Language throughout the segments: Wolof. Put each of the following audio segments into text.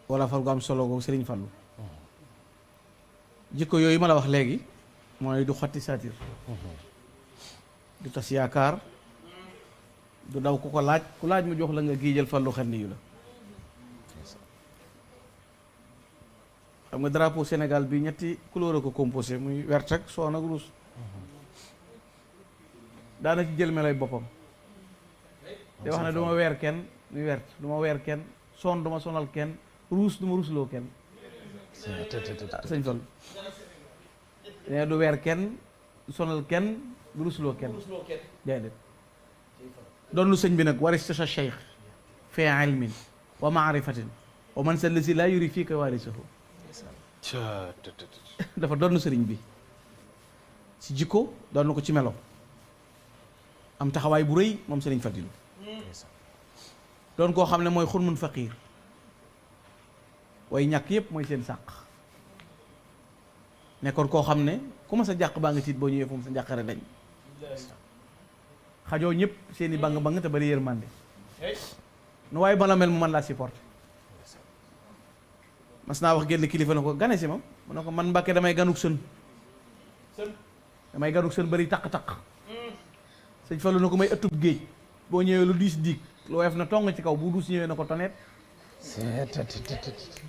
wala fal gu am solo googu Sëriñ Fallu jikko yooyu ma la wax léegi mooy du xotti saatir du tas yaakaar du daw ku ko laaj ku laaj mu jox la nga giijal Fallu xel yu la xam nga drapeau Sénégal bi ñetti couleur a ko composé muy vert ak jaune ak rouge daana ci jël meloy boppam te wax ne du ma weer kenn muy vert du ma weer kenn jaune du ma sonal kenn rouge du ma ruusloo kenn sëñ Fallu ne du weer kenn sonal kenn du ruusloo kenn déedéet doon lu sëñ bi nag warista sa cheikh fi ilmin wa maarifatin wa man sa lasi laa yuri fii ka waarisahu dafa doon sëriñ bi ci jikko doon ko ci melo am taxawaay bu rëy moom sëriñ Fadilu doon koo xam ne mooy xurmun faqiir way ñàkk yépp mooy seen sàq nekkoon koo xam ne ku ma sa jàq baa nga tiit boo ñëwee fu mu sa njàqare dañ xajoo ñëpp seeni bang bang te bari yërmande nu waaye bala mel mu mën laa supporter mas naa wax génn kilifa na ko gane si ma mu ne ko man Mbàkke damay ganuk sën bari taq-taq sëñ Fallu na ko may ëttub géej boo ñëwee lu diis diig lu woyof na tong ci kaw bu duus ñëwee na ko toneet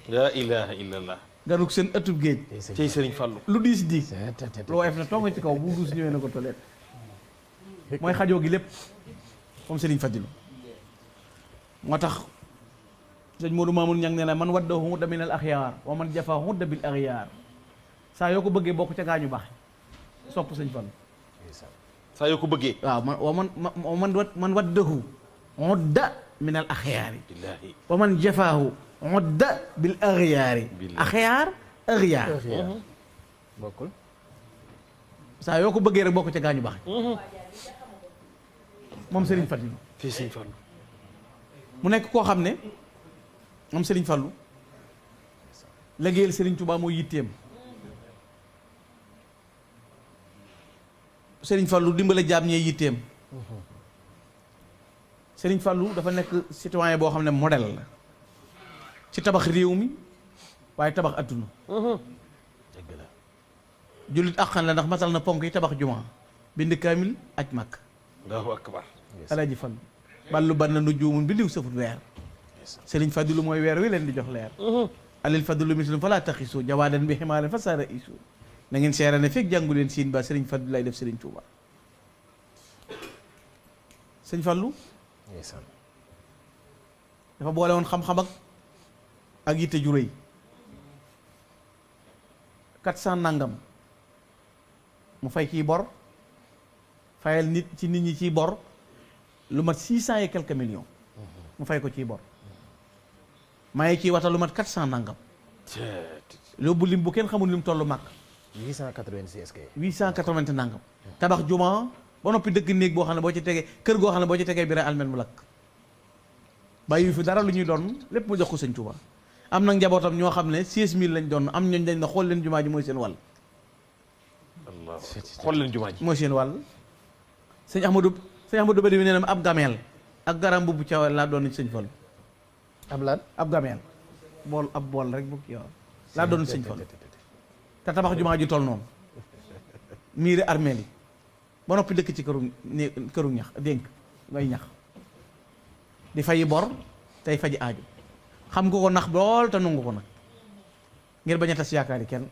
la ilaha illallah ganuk sën ëttub géej cey Sëriñ Fallu lu diis diig lu woyof na tong ci kaw bu duus ñëwee na ko toneet mooy xajoo gi lépp moom Sëriñ Fadilu moo tax sëñ Modou Mamoun ñang ne na man wadda hudda min al axyaar wa man jafa hudda bil axyaar saa yoo ko bëggee bokk ca gaañu baax sopp sëñ Fallu saa yoo ko bëggee waaw man waddahu hudda min al axyaar wa man jafaahu hudda bil axyaar axyaar bokkul saa yoo ko bëggee rek bokk ca gaañu baax moom Sëriñ Fadilu fii Sëriñ Fallu mu nekk koo xam ne moom Sëriñ Fallu liggéeyal Sëriñ Tuubaa mooy yitteem Sëriñ Fallu dimbale jaam ñee yitteem Sëriñ Fallu dafa nekk citoyen boo xam ne modèle la ci tabax réew mi waaye tabax adduna dëgg la jullit àqan la ndax matal na ponk yi tabax jumaa bind kaamil aj màkk Allahu akbar Alaaji Fallu ballu ban na nu juumun bi liw safut weer Sëriñ Fadilu mooy weer wi leen di jox leer alil fadilu mislum falaa taxisu jawaadan bi ximaaren fa saara isu na ngeen seera ne fekk jàngu leen siin ba Sëriñ Fadilu lay def Sëriñ Tuuba Sëriñ Fallu dafa boole woon xam-xam ak yitte ju rëy 400 nangam mu fay ciy bor fayal nit ñi ciy bor lu mat 600 et quelques millions mu fay ko ciy bor maye ciy wata lu mat 400 nangam loobu lim bu kenn xamul lim tollu màkk 886 kay 880 nangam tabax juma ba noppi dëkk néeg boo xam ne boo ci tegee kër goo xam ne boo ci tegee biir almel mu lakk bàyyi fi dara lu ñuy doon lépp mu jox ko sëñ Tuuba am nag njabootam ñoo xam ne 16000 lañ doon am ñooñ dañ na xool leen jumaa ji mooy seen wàll Allah xool leen jumaa ji mooy seen wàll sëñ Ahmadou Bari nee na ab gameel ak garam bu ca laa doon ci sëñ Fallu am lan ab gameel ab bool rek bu kii laa doon sëñ Fallu te tabax jumaa ji toll noonu miiri armeel yi ba noppi dëkk ci këru ñax dénk ngay ñax di fayi bor tey faji aaju xam nga ko nax lool te nangu ko nag ngir bañ a tas yaakaar yi kenn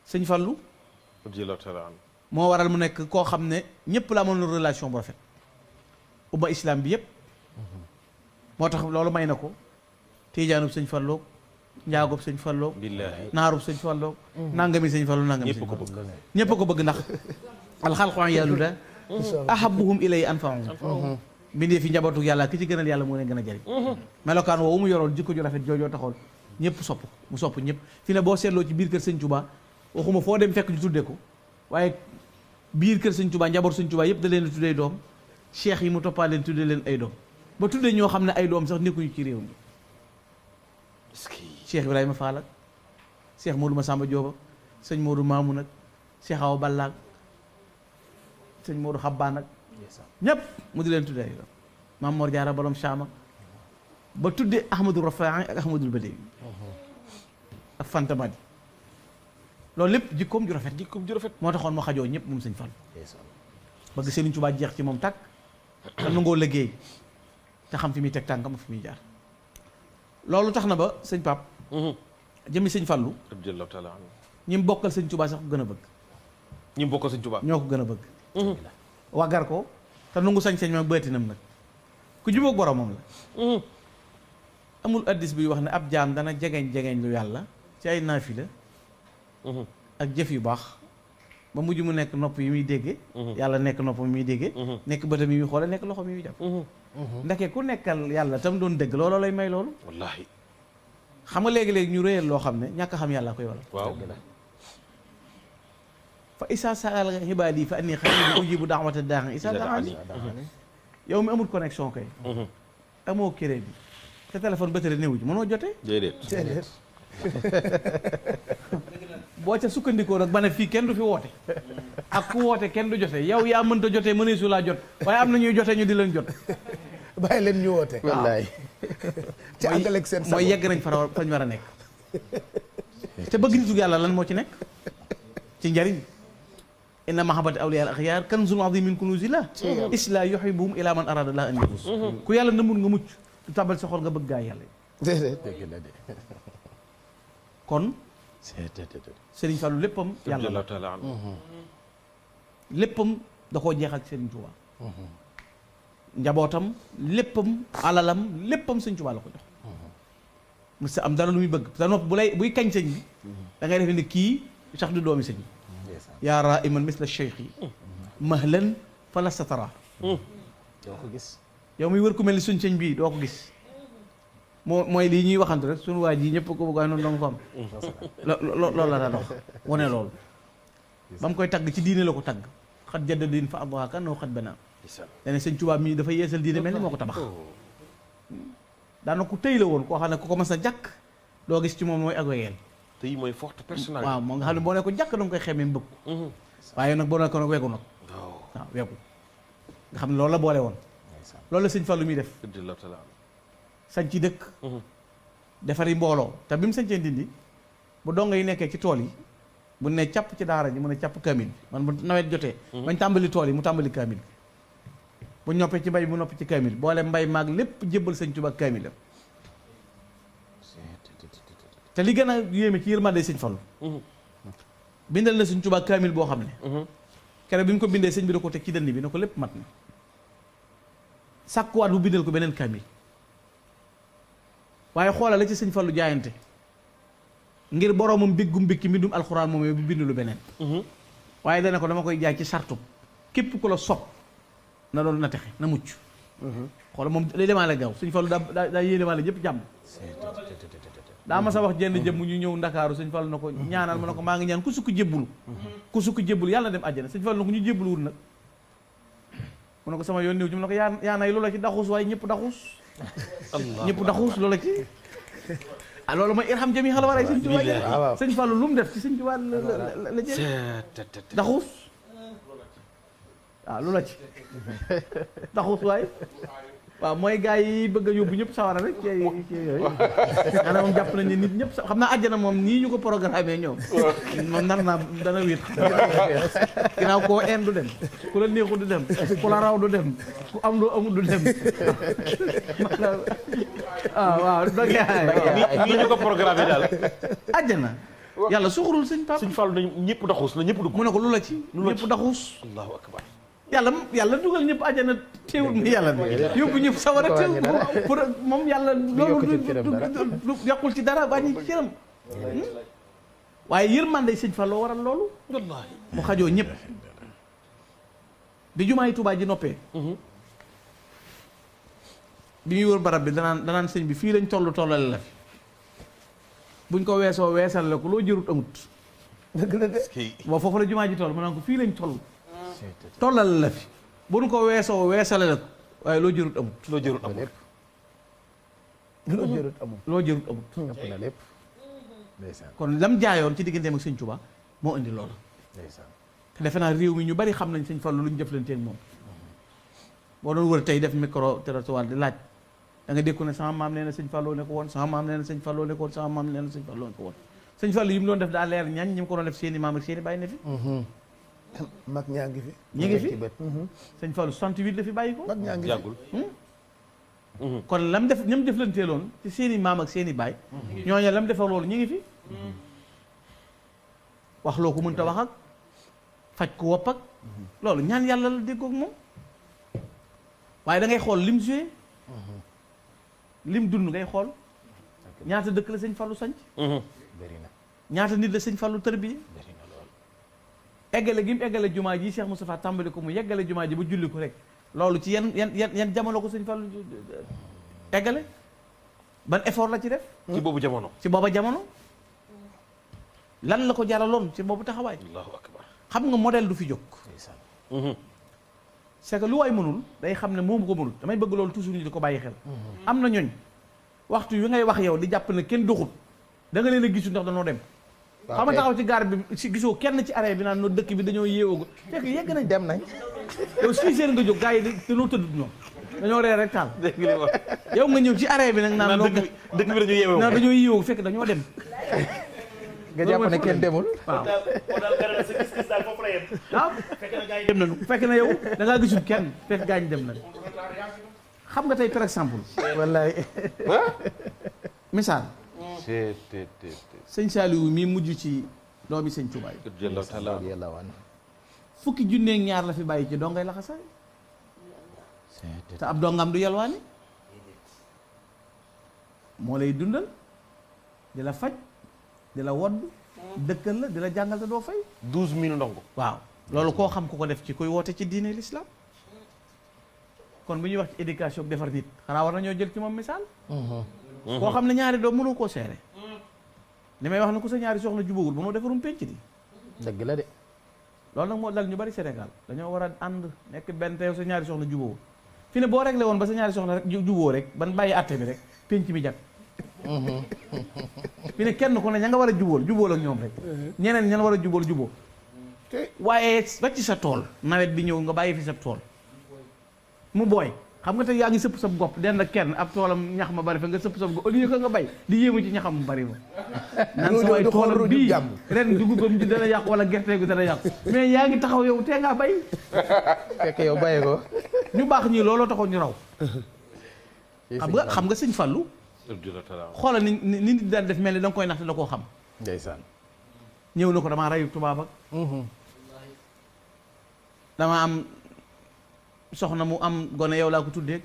sëñ Fallu moo waral mu nekk koo xam ne ñëpp la amoon relation bu rafet umma islam bi yëpp moo tax loolu may na ko tiijaanub sëñ Fallu njaagub sëñ Fallu naarub sëñ Fallu nangami sëñ Fallu nangami sëñ Fallu ñëpp ko bëgg ndax alxalqu yàllu da ahabuhum ilay anfa'uhum mbindee fi njabootu yàlla ki ci gënal yàlla moo leen gën a jëriñ melokaan woowu mu yoroon jikko ju rafet joojoo taxoon ñëpp sopp mu sopp ñëpp fi ne boo seetloo ci biir kër sëñ Tuubaa waxuma foo dem fekk ñu tuddee ko waaye biir kër sëñ Tuubaa njaboot sëñ Tuubaa yëpp da leen tuddee doom cheikh yi mu toppaa leen tuddee leen ay doom ba tuddee ñoo xam ne ay doom sax nekkuñu ci réew mi cheikh Ibrahima Fall ak cheikh Modou Massamba Diop ak sëñ Modou Mamoun ak cheikh Awa Balla ak sëñ Modou Xabbaan ak ñëpp mu di leen tuddee ay doom Maam Mor Jaara Borom Saam ak ba tuddee Ahmadou Rafaay ak Ahmadul Badawi ak Fantamadi loolu lépp jikkoom ju rafet moo taxoon moo xajoo ñëpp moom sëñ Fallu bëgg Sëriñ Tuubaa jeex ci moom tàkk te nangoo liggéey te xam fi muy teg tànkam fi muy jaar loolu tax na ba sëñ Pape jëmmi sëñ Fallu radiyallahu taala anhu ñi mu bokkal sëñ Tuubaa sax ko gën a bëgg ñi mu bokkal sëñ Tuubaa ñoo ko gën a bëgg waggar ko te nangu sañ-sañ ma bëtinam nag ku jubóog boromam la amul addis bi wax ne ab jaam dana jegeñ lu yàlla ci ay naafila ak jëf yu baax ba mujj mu nekk nopp yi muy dégge yàlla nekk nopp yi muy dégge nekk bëtam yi muy xoole nekk loxo yi muy jàpp ndeke ku nekkal yàlla tam doon dégg looloo lay may loolu wallaahi xam nga léegi-léegi ñu réyal loo xam ne ñàkk xam yàlla koy waral waaw fa isa sa'alaka ibaadi fa anni qariibun ujiibu da'wata daa'i isa da'aani yow mi amul connexion kay amoo crédit te téléphone batterie néew ji mënoo jotee déedéet boo ca sukkandikoo nag ba ne fii kenn du fi woote ak ku woote kenn du jote yow yaa mënta jotee mënee su laa jot waaye am na ñuy jote ñu di leen jot bàyyi leen ñu woote wallaay ci àggaleeg seen mooy yegg nañ fañ war a nekk te bëgg nitu yàlla lan moo ci nekk ci njariñ inna mahabbata awliya al axyaar kanzun azim min kunuzillah isla yuhibbuhum ila man arada allah an yafuz ku yàlla namul nga mucc du tabal sa xol nga bëgg gaa yàlla kon Serigne Fallou léppam yàlla la taala anhu léppam da koo jeexal ci Serigne Touba njabootam léppam alalam léppam Serigne Touba la ko jox mu sa am dara lu muy bëgg sa nopp bu lay buy kañ sëñ bi da ngay defe ne kii sax du doomi sëñ bi yaa raiman misla cheikhi mahlan fala satara doo ko gis yow muy wër ku mel ni suñ sëñ bii doo ko gis mooy lii ñuy waxantu rek suñu waa ji ñëpp ko bëgg waaye noonu dong ko am loolu la daa dox wane loolu ba mu koy tagg ci diine la ko tagg xat jadda diin fa abdoa kan noo xat bana dane sëñ Tuubaa mii dafa yeesal diine mel ni moo ko tabax daana ku tëy la woon koo xam ne ku ko mas a jàkk doo gis ci moom mooy ak wegeel tey mooy forte personnalité waaw moo nga xam ne boo ne ko jàkk danga koy xemee mbëgg waaye nag boo ne ko nag wegu nag waaw wegu nga xam ne loolu la boole woon loolu la sëñ Fallu muy def sañ ci dëkk defari mbooloo te bi mu sañcee Ndindi bu dongo yi nekkee ci tool yi bu ne càpp ci daara ji mu ne càpp kaamil bi man bu nawet jotee bañ tàmbali tool yi mu tàmbali kaamil bi bu ñoppee ci mbay mu noppi ci kaamil boole mbay maag lépp jébbal sëñ Tuubaa kaamil te li gën a yéeme ci yërmande sëñ Fallu bindal na sëñ Tuubaa kaamil boo xam ne keroog bi mu ko bindee sëñ bi da ko teg ci dënn bi ne ko lépp mat na sàkkuwaat bu bindal ko beneen kaamil waaye xoolal la ci sëñ Fallu jaayante ngir boroomam biggum bikki mbindum alxuraan moom bu bind lu beneen waaye dana ko dama koy jaay ci sartu képp ku la sopp na doon na texe na mucc xoolal moom day demaale gaaw sëñ Fallu daa yéenemaale ñëpp jàmm daa ma sa wax jenn jëm ñu ñëw ndakaaru sëñ Fallu na ko ñaanal ma ne ko maa ngi ñaan ku sukk jébbulu ku sukk jébbulu yàlla na dem àjjana sëñ Fallu na ko ñu jébbuluwul nag mu ne ko sama yoon néew ci mu ne ko yaa nay loola ci daxuus waaye ñëpp daxuus ñëpp daxuus loola ci ah loolu mooy irham jami xala waray sëñ Tuubaa sëñ Fallu lu mu def ci sëñ Tuubaa la jël daxuus waaw loola ci daxuus waaye waaw mooy gars yi bëgg a yóbbu ñëpp sawara rek ci yooyu xanaa moom jàpp nañ ne nit ñëpp xam naa àjjana moom nii ñu ko programmé ñoom moom nar naa dana wéet ginnaaw koo en du dem ku la neexu du dem ku la raw du dem ku am loo amul du dem waaw nii ñu ko programmé daal àjjana yàlla suxurul sëñ Pape sëñ Fallu na ñëpp daxuus na ñëpp dugg mu ne ko lu la ci ñëpp daxuus allahu akbar yàlla dugal ñëpp àjjana teewul mi yàlla bi yóbbu ñëpp sawara teewul pour moom yàlla loolu du yàqul ci dara wàññi ci cëram waaye yërmande sëñ Fallu waral loolu wallaahi mu xajoo ñëpp bi jumaay Tuubaa ji noppee bi ñuy wër barab bi danaan sëñ bi fii lañ tollale la fi buñ ko weesoo weesal la ko loo jërut amut dëgg la de boo foofu la jumaa ji toll mu naan ko fii lañ tollal la fi bu nu ko weesoo weesale la ko waaye loo jërut amut loo jërut amut loo jërut amut ëpp na lépp ndeysaan kon lam jaayoon ci digganteem ak sëñ Tuubaa moo indi loolu ndeysaan te defe naa réew mi ñu bari xam nañ sëñ Fallu lu ñu jëflanteeg moom boo doon wër tey def micro trottoir di laaj da nga dékku ne sama maam nee na sëñ Fallou ne ko woon sama maam nee na sëñ Fallou ne ko woon sama maam nee na sëñ Fallou ne ko woon sëñ Fallou yi mu doon def daa leer ñañ ñi mu ko doon def seeni maam ak seeni bàyyi ne fi mag ñaa ngi fi ñi ngi fi sëñ Fallou 68 la fi bàyyi ko mag ñaa ngi fi yàggul kon lam def ñam jëflanteeloon ci seeni maam ak seeni baay ñooñu lam defal loolu ñu ngi fi wax loo ko mënta wax ak faj ko wopp ak loolu ñaan yàlla la déggoog moom waaye da ngay xool lim joué lim dund ngay xool ñaata dëkk la sëñ Fallou sanc bëri na ñaata nit la sëñ Fallou tërbiye eggale gi mu eggale jumaa ji Cheikh Moustapha tàmbali ko mu yeggale jumaa ji ba julli ko rek loolu ci yan jamono ko sëñ Fallou eggale ban effort la ci def ci boobu jamono ci booba jamono lan la ko jaraloon ci boobu taxawaay allahu akbar xam nga modèle du fi jóg c'est que lu waay mënul day xam ne moom ko mënul damay bëgg loolu toujours ñu di ko bàyyi xel am na ñooñ waxtu yu ngay wax yow di jàpp ne kenn doxut da nga leen a gisu ndax dañoo dem xam nga taxaw ci gaar bi si gisoo kenn ci arrêt bi naan no dëkk bi dañoo yeewoo fekk yegg nañ dem nañ yow 6 heures nga jóg gars yi dañoo tëdd ñoom dañoo reer rek taal dégg li wax yow nga ñëw ci arrêt bi nag naan noo dëkk bi dañu yeewoo naan dañoo yeewoo fekk dañoo dem nga jàpp ne kenn demul waaw sa gis-gis daal foofu la yem. waaw fekk na gars yi dem nañu fekk na yow da ngaa gisul kenn fekk gars yi dem nañu xam nga tey par exemple wallaay misaal sëñ Saliou mii mujj ci doomi sëñ Touba yi yàlla wan fukki junneeg ñaar la fi bàyyi ci dongay laxasaay te ab dongam du yalwaani moo lay dundal di la faj di la wodd dëkkal la di la jàngal te doo fay 12000 ndongo waaw loolu koo xam ku ko def ci kuy woote ci diine l'islam kon bu ñuy wax ci éducation defar nit xanaa war nañoo jël ci moom misaal koo xam ne ñaari doom mënoo koo seere li may wax ne ku sa ñaari soxna jubawul mënoo defarum penc di dëgg la de loolu nag moo dal ñu bari Sénégal dañoo war a ànd nekk benn te yow sa ñaari soxna jubawul fi ne boo réglé woon ba sa ñaari soxna rek juboo rek ban bàyyi àtte bi rek penc mi jag fi ne kenn ku ne ña nga war a jubóol ak ñoom rek ñeneen ña war a juboo waaye ba ci sa tool nawet bi ñëw nga bàyyi fi sa tool mu booy xam nga te yaa ngi sëpp sa gopp den ak kenn ab toolam ñax ma bari fa nga sëpp sa gopp au lieu que nga bay di yéemu ci ñaxam mu bari ma naan sa waay toolam bii ren dugubam ji dana yàqu wala gerte gu dana yàqu mais yaa ngi taxaw yow tee ngaa bay fekk yow bàyyi ko ñu baax ñii looloo taxoon ñu raw xam nga sëñ Fallou xoolal ni nit daan def mel ni da nga koy nax te da koo xam ndeysaan ñëw na ko damaa rayu tubaab ak dama am soxna mu am gone yow laa ko tuddee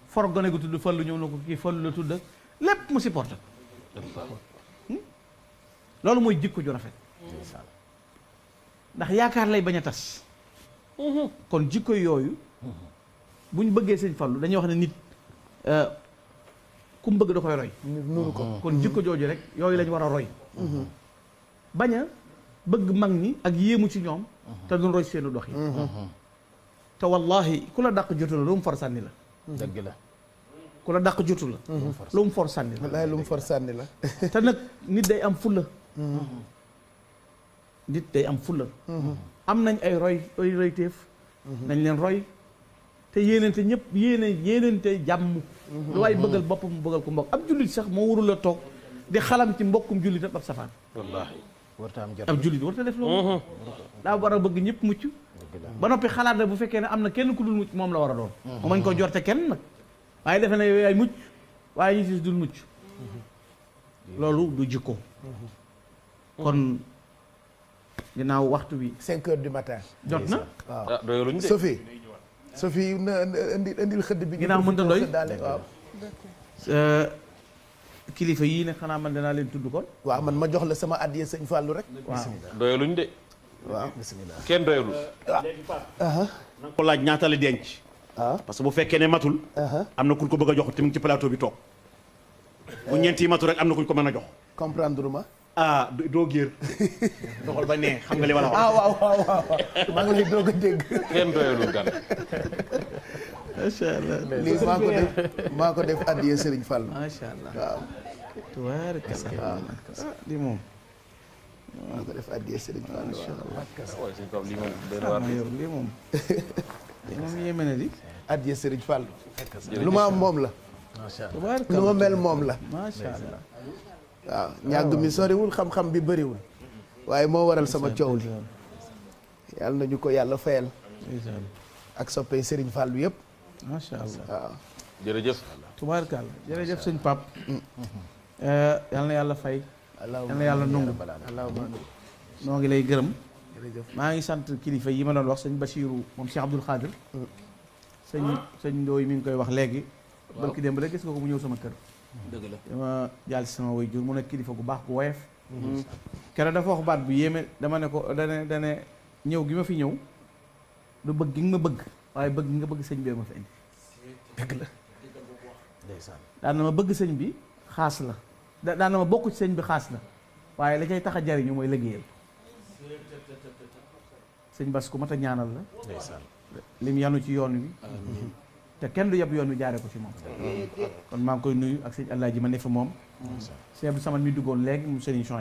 for gone gu tudd Fallu ñëw na ko kii Fallu la tudd lépp mu supporté loolu mooy jikko ju rafet ndax yaakaar lay bañ a tas kon jikko yooyu bu ñu bëggee sëñ Fallu dañuy wax ne nit ku mu bëgg da koy roy nuru ko kon jikko jooju rek yooyu lañ war a roy bañ a bëgg mag ñi ak yéemu ci ñoom te duñ roy seenu dox yi te wallahi ku la dàq jotu la lu mu for sànni la dëgg la ku la dàq jotu la lu mu for sànni la wallaay lu mu for sànni la te nag nit day am fulla nit day am fulla am nañ ay royteef nañ leen roy te yéenante ñëpp yéenante jàmm lu waay bëggal boppam mu bëggal ko mbokk ab jullit sax moo warul a toog di xalam ci mbokkum jullit ab safaan wallaahi warta am jot ab jullit warta def loolu daa war a bëgg ñëpp mucc ba noppi xalaat na bu fekkee ne am na kenn ku dul mucc moom la war a doon mu mañ ko jorte kenn nag waaye defe na yow yaay mucc waaye ñu si dul mucc loolu du jikko kon ginnaaw waxtu bi 5 heures du matin jot na waaw doyaluñ de Sophie na indil xëdd bi ginnaaw mënta doy waaw kilifa yii ne xanaa man danaa leen tudd kon waaw man ma jox la sama addiya sëñ Fallou rek waaw doyaluñ de waaw bismillah kenn doyalul léegi Pape na nga ko laaj ñaata la denc parce que bu fekkee ne matul am na kuñ ko bëgg a jox te mu ngi ci plateau bi toog bu ñeenti matul rek am na kuñ ko mën a jox comprendre ma doo géer doxal ba nee xam nga li ma la wax waaw maa ngi lay doog a dégg kenn doyalul gan macha allah lii maa ko def addiya Serigne Fallou macha allah waaw tubaarkalla lii moom maa ko def addiya Serigne Fallou waaye suñ kaw lii moom benn waar yor lii moom yéeme na di addiya Serigne Fall lu ma am moom la lu ma mel moom la macha allah waaw ñàgg mi soriwul xam-xam bi bëriwul waaye moo waral sama coow li yàlla nañu ko yàlla fayal ak soppee Serigne Fall bi yëpp macha allah waaw jërëjëf. tubaarkàlla jërëjëf sëñ Pape yal na yàlla fay yal na yàlla nangu noo ngi lay gërëm maa ngi sant kilifa yi ma doon wax sëñ Bachirou moom Cheikh Abdoul Khadir sëñ Ndooy mi ngi koy wax léegi barki démb rek gis nga ko mu ñëw sama kër dëgg la dama jàll si sama way jur mu nekk kilifa gu baax gu woyof keroog dafa wax baat bu yéeme dama ne ko dane ñëw gi ma fi ñëw du bëgg gi nga ma bëgg waaye bëgg gi nga bëgg sëñ bi ma fi indi dëgg la daan na ma bëgg sëñ bi xaas la daan na ma bokk ci sëñ bi xaas la waaye la cay tax a jariñu mooy liggéeyal sëñ Bass ku mat a ñaanal la lim yanu ci yoon wi te kenn du yeb yoon wi jaare ko ci moom kon maa ngi koy nuyu ak sëñ Alaaji ma ne fa moom sëñ Abdou Samad mi duggoon léegi mu sëriñ